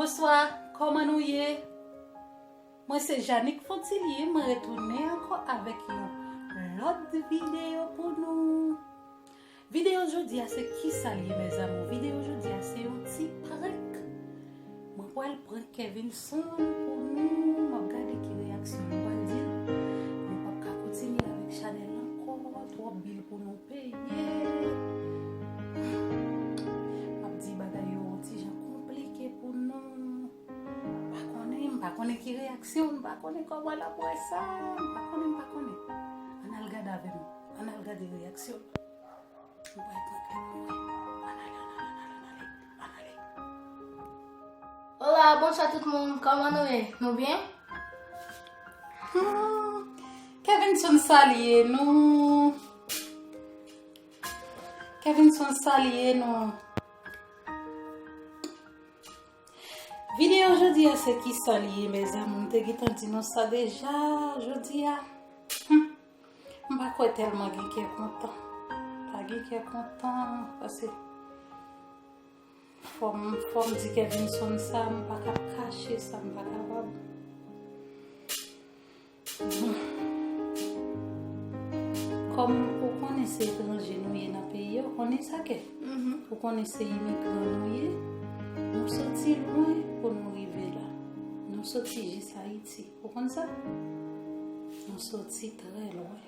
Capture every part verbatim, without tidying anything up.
Bonswa, kòman nou ye? Mwen se Janick Fontillier, mwen retounen ankò avèk yon lòt videyo pou nou. Videyo jodi a se kisa l ye, mes amours? Videyo jodi a se yon ti prank. Mwen pral prank Kevinson pou nou. M ap gade ki reyaksyon nou pral di l. Nou p ap ka kontinye avèk chanèl la ankò. Twòp bil pou nou peye. M ap di bagay yo yon ti jan konplike pou nou. M pa konnen, m pa konnen ki reyaksyon, m pa konnen kòman l ap wè sa. M pa konnen, m pa konnen. Ann al gade avè m. Ann al gade reyaksyon l. M pral prank li pou nou wè. Ann ale, ann ale, ann ale, ann ale, ann ale. Hola, bonswa tout moun. Kòman nou ye? Nou byen? Hmm. Kevinson salye nou. Kevinson salye nou. Videyo jodi a se kisa l ye, mes amours? M te gentan di nou sa deja. Jodi a, hmm, m pa kwè tèlman gen kè kontan. Pa gen kè kontan, paske fò m, fò m di Kevinson sa, m pa ka kache sa, m pa kapab. Bon. Kòm ou konnen se etranje nou ye nan peyi a, ou konnen sa kè? Mhm. Ou konnen se imigran nou ye. Nou soti lwen pou nou rive la. Nou soti jis Ayiti. Ou konn sa? Nou soti trè lwen.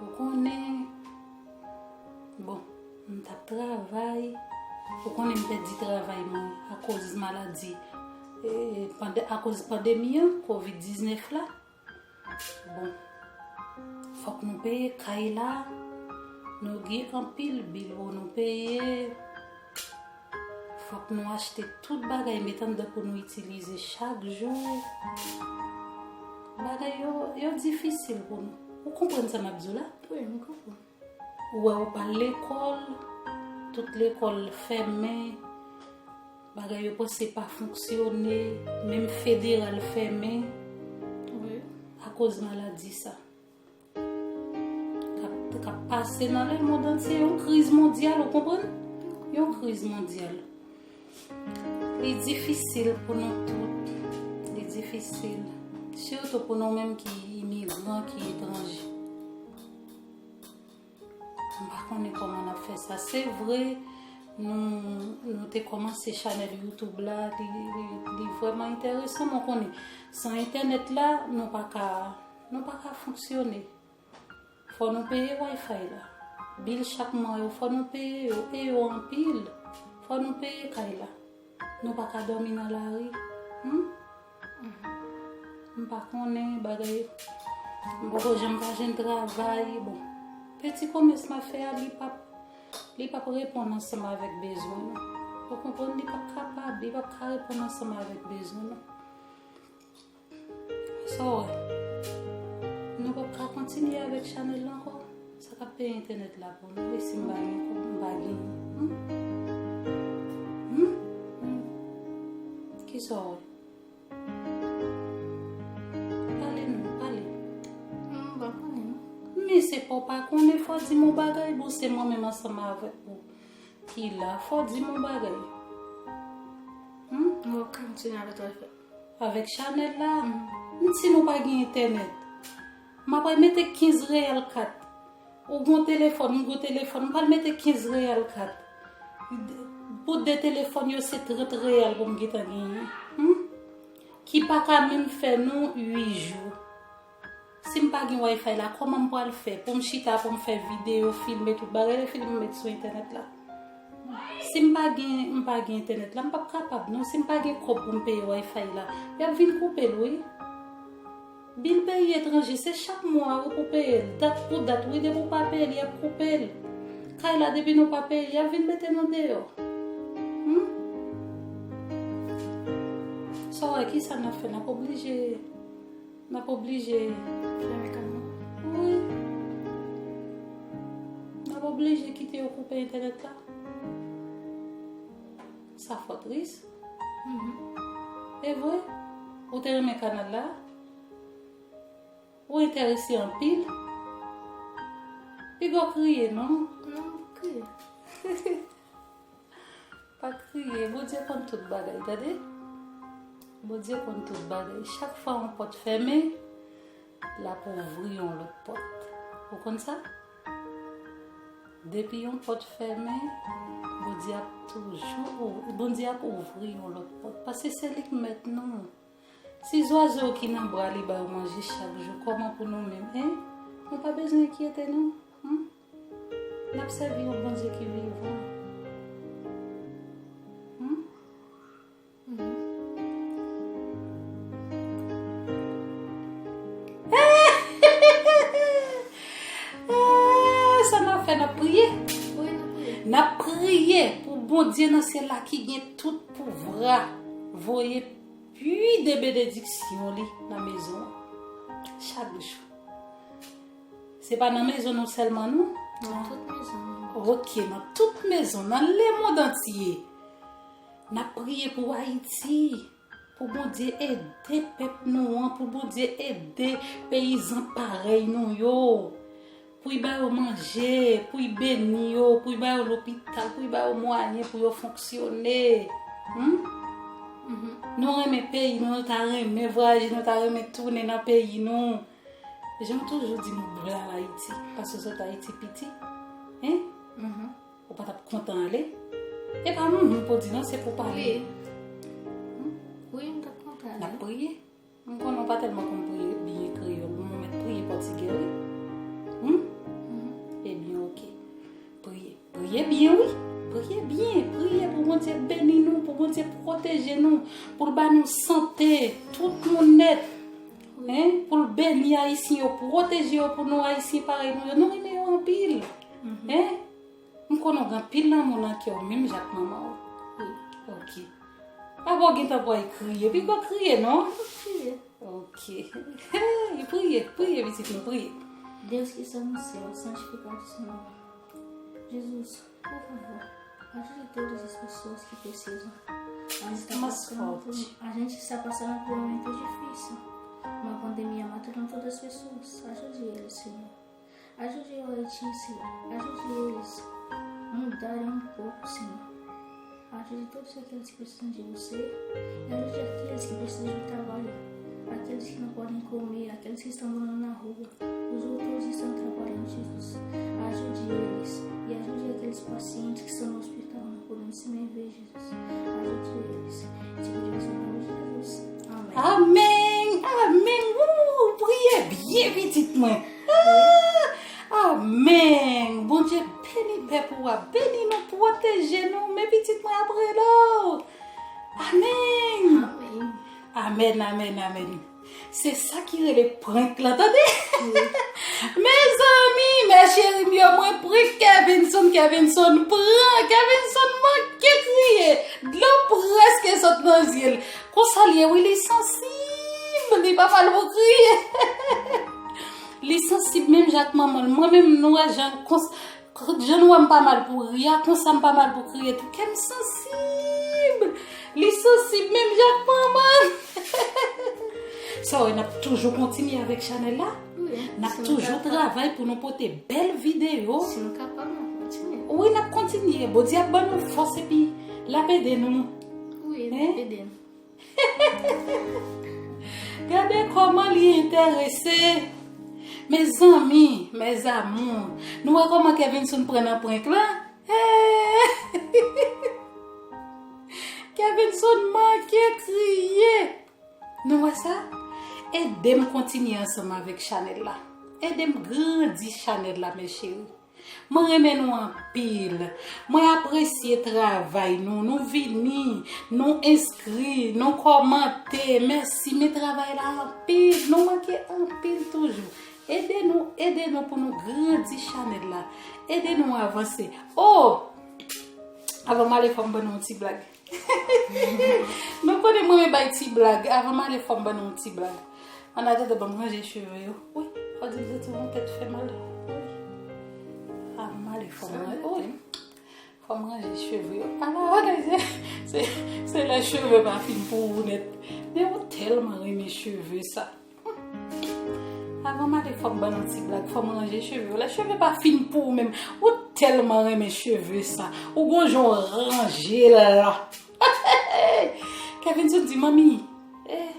Ou konnen, bon, m t ap travay. Ou konnen m pèdi travay mwen akoz maladi, e, pande-, akoz pandemi an, kovid diznèf la. Bon, fòk nou peye kay la. Nou gen anpil bil pou nou peye. Fòk nou achte tout bagay met anndan pou nou itilize chak jou. Bagay yo, yo difisil pou nou. Ou konprann sa m ap di w la? Wi, m konprann. Ou wè, ou pa al lekòl, tout lekòl fèmen, bagay yo panse pa fonksyone, menm federal fèmen. Wi. Akoz maladi sa k ap, k ap pase nan lemonn antye, yon kriz mondyal, ou konprann? Yon kriz mondyal. Li difisil pou nou tout. Li difisil. Sitou pou nou menm ki imigran, ki etranje. M pa konnen kòman n ap fè sa. Se vre, nou, nou te kòmanse chanèl YouTube la, li, li, li vrèman enteresan, men w konnen, san entènèt la, nou pa ka, nou pa ka fonksyone. Fò nou peye Wi-Fi la. Bil chak mwa yo, fò nou peye yo, e yo anpil. Fò nou peye kay la. Nou pa ka dòmi nan lari. Hmm? M pa konnen bagay. M poko janm pa jwenn travay. Bon, peti komès m ap fè a, li p ap, li p ap reponn ansanm avèk bezwen nou. Ou konprann? Li p ap kapab, li p ap ka reponn ansanm avèk bezwen nou. Sa w wè? Nou p ap ka kontinye avèk chanèl la ankò. Sa k ap peye entènèt la pou nou? E si m pa gen kòb, m pa genyen. Hmm? Hmm? Hmm. Kisa w wè? Pale non, pale. Hmm, m pa konnen non. Men se pa w pa konnen, fò w di m yon bagay, bon, se mwen menm ansanm avèk ou ki la, fò w di m yon bagay. Hmm? Mwen kontinye avèk Wi-Fi. Avèk chanèl la, m di nou pa gen entènèt. M ap al mete kenz reyal kat. Ou gon telefòn, m gon telefòn, m pral mete kenz reyal kat. Pou de telefòn yo, se trant reyal pou m gentan genyen. Hmm? Ki pa ka menm fè nou uit jou. Si m pa gen Wi-Fi la, kòman m pral fè pou m chita, pou m fè videyo, filme tout bagay, epi m met sou entènèt la? Si m pa gen, m pa gen entènèt la, m p ap kapab non. Si m pa gen kòb pou m peye Wi-Fi la, y ap vin koupe l, wi. Bil peyi etranje, se chak mwa, wi, pou peye l. Dat pou dat, wi, depi w pa peye l, y ap koupe l. Kay la, depi nou pa peye l, y ap vin mete nou deyò. Hmm? Sa w wè, kisa n ap fè? N ap oblije N ap oblije fèmen kanal. Wi. N ap oblije kite yo koupe entènèt la. Sa fò tris. Mhm. E vre? Ou te renmen kanal la? Ou enterese anpil? Piga w kriye, non? Non, m kriye. Pa kriye. Priye, Bondye konn tout bagay, tande. Bondye konn tout bagay. Chak fwa yon pòt fèmen, l ap ouvri yon lòt pòt. Ou konn sa? Depi yon pòt fèmen, Bondye ap toujou ou-, Bondye ap ouvri yon lòt pòt. Paske se li k mèt nou. Si zwazo ki nan bwa li ba yo manje chak jou, kòman pou nou menm, en? Nou pa bezwen enkyete nou. Hmm? N ap sèvi yon Bondye ki vivan. Hmm? Ah, sa n ap fè, n ap priye. Wi, n ap priye. N ap priye pou Bondye nan syèl la ki gen tout pouvwa voye pli de benediksyon li nan mezon an. Chak jou. Se pa nan mezon nou sèlman, non? Nan tout mezon nou. Ok, nan tout mezon, nan lemonn antye. N ap priye pou Ayiti, pou Bondye ede pèp nou an, pou Bondye ede peyizan parèy nou yo, pou l ba yo manje, pou l beni yo, pou l ba yo lopital, pou l ba yo mwayen pou yo fonksyone. Hmm? Nou renmen peyi nou, nou ta renmen vwayaje, nou ta renmen tounen nan peyi nou. Jan m toujou di nou, bral Ayiti, paske sot Ayiti piti. Hein? Ou pa t ap kontan ale? E pa moun pou di non, se pou pale. Wi. Wi, m t ap kontan ale. N ap priye. M konnen w pa tèlman konn priye byen kreyòl, men w mèt priye pòtigè, wi. Hmm? Ebyen, ok. Priye. Priye byen, wi. Priye byen. Priye pou Bondye beni nou, pou Bondye pwoteje nou, pou l ba nou sante, tout moun nèt. Hein? Pou l beni Ayisyen yo, pwoteje yo pou nou Ayisyen parèy nou yo. Nou renmen yo anpil. Hein? M konnen w gen anpil lanmou nan kè w, menm jan ak manman w. Wi. Ok. Apa w gentan pral kriye? Piga w kriye, non? Kriye. Ok. Hey, priye, priye, pitit mwen, priye. Deus que está no céu, santificado seu nome. Jesus, por favor, ajude todas as pessoas que precisam. A gente está passando por, a gente está passando por um momento difícil. Uma pandemia matando todas as pessoas. Ajude eles, Senhor. Ajude o Haiti, Senhor. Ajude eles mudarem um pouco, Senhor. Ajude todos aqueles que precisam de você. E ajude aqueles que precisam de trabalho. Aqueles que não podem comer, aqueles que estão morando na rua. Os outros estão trabalhando, Jesus. Ajude eles. E ajude aqueles pacientes que estão no hospital, não podendo se mover, Jesus. Ajude eles. Te pedimos em nome de Jesus. Amém. Amèn. Amèn. Wou, priye byen, pitit mwen. Ah, amèn. Bondye beni pèp ou a. Beni nou, pwoteje nou. Men pitit mwen ap rele w. Amèn. Amèn. Amèn, amèn, amèn. Se sa ki rele prank lan, tande? Mezanmi, mè cheri m yo, mwen prank Kevinson, Kevinson pran, Kevinson manke kriye. Dlo prèske sot nan zye l. Konsa l ye, wi, li sansib, li pa mal pou kriye. Li sansib menm jan ak manman l. Mwen menm, nou wè jan kons-, jan nou wè m pa mal pou ri a, konsa m pa mal pou kriye tou. Kè m sansib. Li sansib menm jan ak manman l. Sa w wè, n ap toujou kontinye avèk chanèl la. Wi, n ap toujou travay pou nou pote bèl videyo. Si nou kapab, n ap kontinye. Wi, n ap kontinye. Bondye ap ban nou fòs epi l ap ede nou. Wi, l ap ede nou. Gade kòman li enterese. Mezanmi, mes amours, nou wè kòman Kevinson pran nan prank lan? Kevinson manke kriye. Nou wè sa? Ede m kontinye ansanm avèk chanèl la. Ede m grandi chanèl la, mè cheri. Mwen renmen nou anpil. Mwen apresye travay nou. Nou vini, nou enskri, nou kòmante. Mèsi, men travay la anpil. Nou manke anpil toujou. Ede nou, ede nou pou nou grandi chanèl la. Ede nou avanse. Oh! Avan m ale, fò m ban nou yon ti blag. Nou konnen mwen renmen bay ti blag. Avan m ale, fò m ban nou yon ti blag. An atandan, ban m ranje cheve yo. Wi, fò di m santi yon tèt fè mal. Wi. Avan m ale, fò m ranje. Wi. Fò m ranje cheve yo. Ala, se, se, se lè cheve pa fin pou ou nèt. Men ou tèlman renmen cheve sa. Avan m ale, fò m ban nou ti blag, fò m ranje cheve yo. Lè cheve pa fin pou ou menm, ou tèlman renmen cheve sa. Ou gon jan w ranje l la. Kevinson di, "Manmi, eh,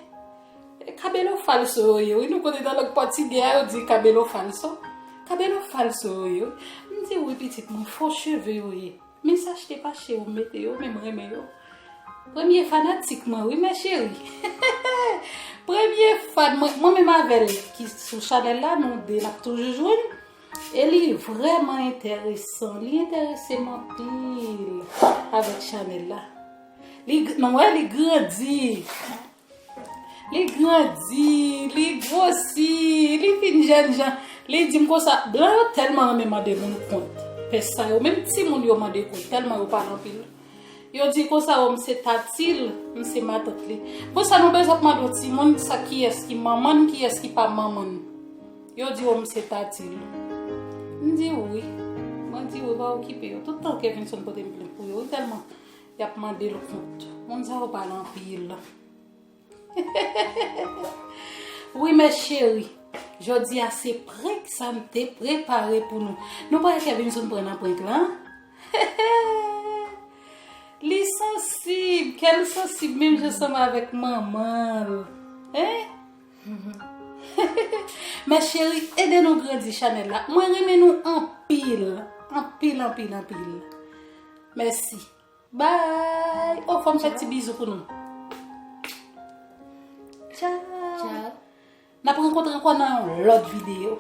eh, kabelo falso yo ye, wi, nou konnen nan lang pòtigè a, yo di kabelo falso. Kabelo falso yo ye, wi." M di, "Wi, pitit mwen, fo cheve yo ye. Men sa achte pa chè, ou mete yo, men m renmen yo." Premye fanatik mwen, wi, mè cheri. Premye fan mwen, mwen menm avè l ki sou chanèl la, nou de n ap toujou jwenn. E li vrèman enteresan, li enterese m anpil avèk chanèl la. Li, gr- nou wè, li grandi. Li grandi, li gwosi, li vin jèn jan. Li di m konsa, blan yo tèlman renmen mande moun kont. Pès sa yo, menm timoun yo mande kont, tèlman yo pale anpil. Yo di konsa, o, m se tati l, m se matant li. Konsa nou bezwen ap mande yon timoun sa kiyès ki manman n, kiyès ki pa manman n. Yo di, o, m se tati l. M di wi. Mwen di wi, pa okipe yo. Tout tan Kevinson pote m plent pou yo, wi, tèlman y ap mande l kont. Moun sa yo pale anpil. Wi, mè cheri, jodi a se prank sa m te prepare pou nou. Nou pa wè Kevinson pran nan prank la, an? Li sansib, kè l sansib menm jan sanm avèk manman l. Hein? Mè cheri, ede nou grandi chanèl la. Mwen renmen nou anpil, anpil, anpil, anpil. Mèsi. Bye. O, fò m fè ti bizou pou nou. Tchao. Tchao. N ap rankontre ankò nan yon lòt videyo.